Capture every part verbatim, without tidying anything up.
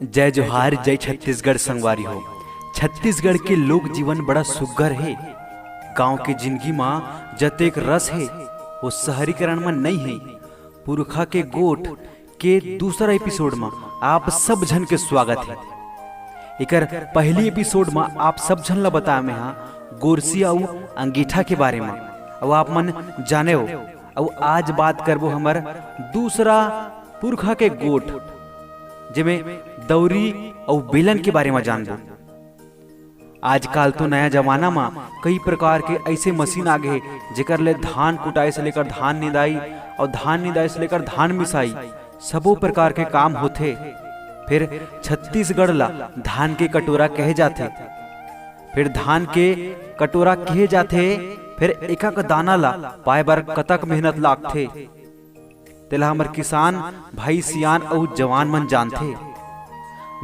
जय जोहार, जय छत्तीसगढ़ संगवारी हो। छत्तीसगढ़ के लोक जीवन बड़ा सुग्घर हे। गांव के जिंदगी म जतेक रस हे, वो शहरीकरण म नइ हे। पुरखा के गोठ के दूसरा एपिसोड म आप सब झन के स्वागत हे। एकर पहली एपिसोड म आप सब झन ला बताया मैं हा गोरसी अउ अंगीठा के बारे म, अउ आप मन जाने हो। अउ आज बात करबो हमर दूसरा पुरखा के गोठ, जेमे दौरी अउ बेलन के बारे म जानबो। आजकल तो नया जमाना म कई प्रकार के ऐसे मशीन आ गए हे, जेकर ले धान कुटाई से लेकर धान निंदाई अउ धान निंदाई से लेकर धान मिसाई, सबो प्रकार के काम होथे। फिर छत्तीसगढ़ ला धान के कटोरा कहे जाथे। फिर धान के कटोरा कहे जाथे, फिर एकक दाना ला पाए बर कतक मेहनत लागथे, तेला हमर किसान भाई, सियान अउ जवान मन जानथे।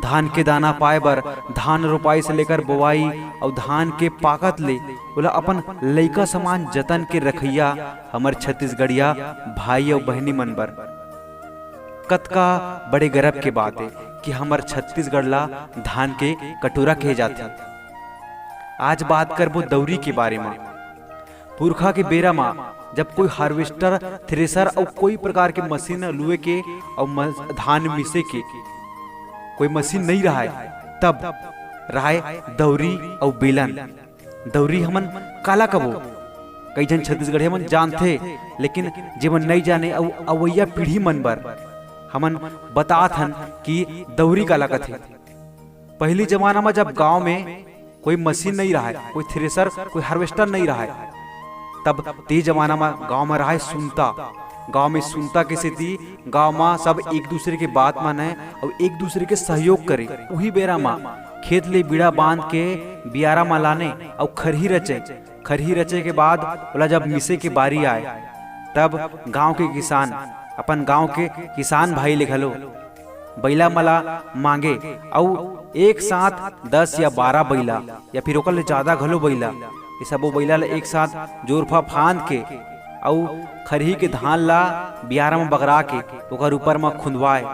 धान के दाना पाए बर धान रोपाई से लेकर बोवाई अउ धान के पाकत ले ओला अपन लइका समान जतन के रखइया हमर छत्तीसगढ़िया भाई अउ बहिनी मन बर कतका बड़े गरब के बात हे कि हमर छत्तीसगढ़ ला धान के कटोरा कहे जाथे। आज बात करबो दौरी के बारे म। पुरखा के बेरा म जब कोई हार्वेस्टर, थ्रेसर अउ कोई प्रकार के मशीन लुए के अउ म-, धान मिसे के कोई मशीन नइ रहय, तब रहय दौरी अउ बेलन। दौरी हमन काला कबो? कई झन छत्तीसगढ़िया मन जानथे, लेकिन जेमन नइ जाने अउ अवइया पीढ़ी मन बर हमन बतात हन कि दौरी काला कथे। पहिली जमाना म जब गांव में कोई मशीन नइ रहय, कोई थ्रेसर, कोई हार्वेस्टर नइ रहय, तब ते जमाना म गांव म रहय सुनता। गांव में सुनता के सेती गांव म सब एक दूसरे के बात मानय अउ एक दूसरे के सहयोग करे। उही बेरा म खेत ले बीड़ा बांध के बियारा म लाने अउ खरही रचे। खरही रचे के बाद ओला जब मिसे के बारी आय, तब गांव के किसान, अपन गांव के किसान भाई ले घलो बइला मन ला मांगे अउ एक साथ दस या बारह बइला या फिर ओकर ले जादा घलो बइला, ये सबो बइला ला एक साथ जोरफा फांद के अउ खरही के धान ला बियारा म बगरा के ओकर ऊपर म खुंदवाय,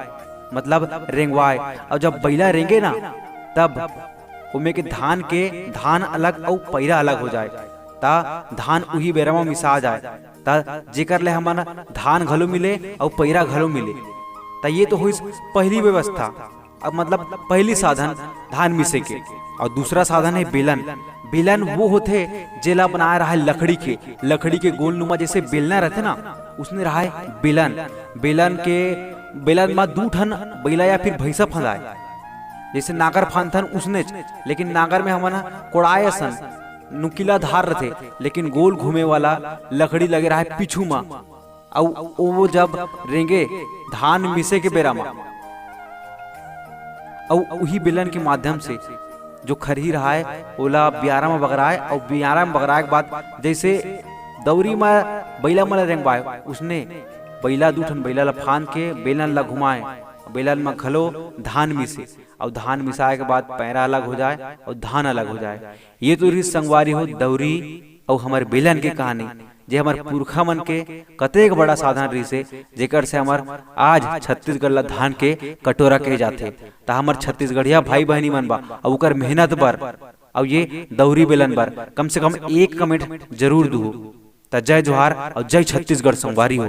मतलब रेंगवाय। अउ जब बइला रेंगे ना, तब ओमे के धान के धान अलग अउ पैरा अलग हो जाय, त धान उही बेरा म मिसा जाय, त जेकर ले हमन धान घलो मिले अउ पैरा घलो मिले। त ये तो होइस पहली व्यवस्था, अब मतलब पहली साधन धान मिसे के। अउ दूसरा साधन हे बेलन। बेलन वो होथे जेला बनाए रहय लकड़ी के, लकड़ी के गोल नुमा जैसे बेलना रहथे ना, उसने रहय बेलन। बेलन के, बेलन म दू ठन बइला या फिर भैंसा फंदाय, जैसे नागर फांदथन उसनेच, लेकिन नागर में हमन ह कोड़ाय असन नुकीला धार रथे, लेकिन गोल घूमे वाला लकड़ी लगे रहय पीछू म। अउ वो जब रेंगे धान मिसे के बेरा म, अउ उही बेलन के माध्यम से जो खरही रहय ओला बियारा म बगराय, अउ बियारा म बगराय के बाद जैसे दौरी म बइला मन ल रेंगवाय, उसने बइला, दू ठन बइला ल फांद के बेलन ल घुमाय, बेलन म घलो धान मिसे, अउ धान मिसाय के बाद पैरा अलग हो जाय अउ धान अलग हो जाय। ये तो रहिस संगवारी हो दौरी अउ हमर बेलन के कहानी, जे हमर पुरखा मन के कतेक बड़ा साधन रहिस हे, जेकर से हमर आज छत्तीसगढ़ ला धान के कटोरा कहे जाथे। त हमर छत्तीसगढ़िया भाई बहिनी मन बर अउ ओकर मेहनत बर अउ ये दौरी बेलन बर कम से कम एक कमेंट जरूर दुहू। त जय जोहार अउ जय छत्तीसगढ़ संगवारी हो।